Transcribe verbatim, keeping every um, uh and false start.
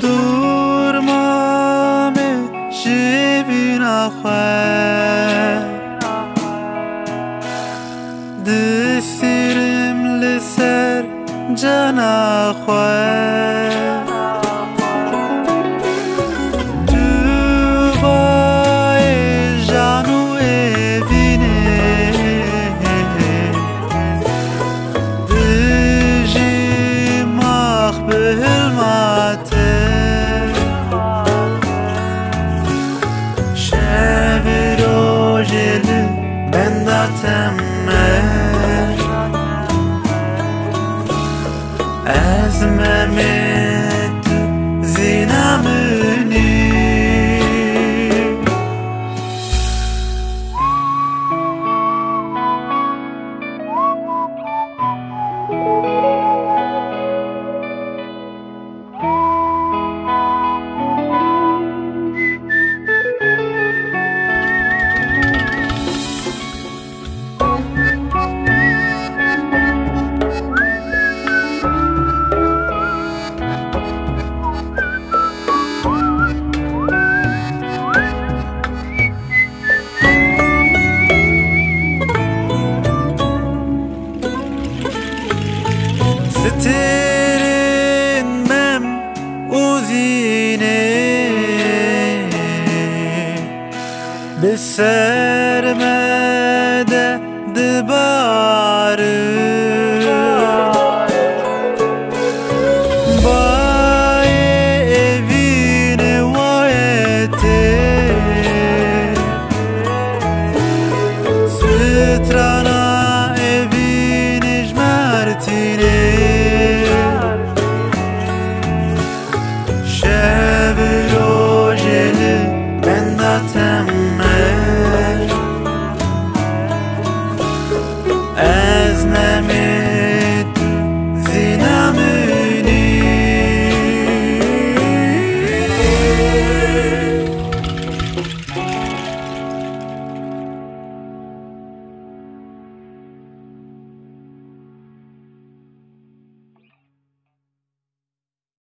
Dûr mame ji vîna xwe, distîrim li ser cana xwe. Tu bayê jan û evînê, dijî max bi hilma te. Şev rojê li benda te me. Ez Memê tu zîna min î. Stêrên Mem û Zînê bi ser me de diba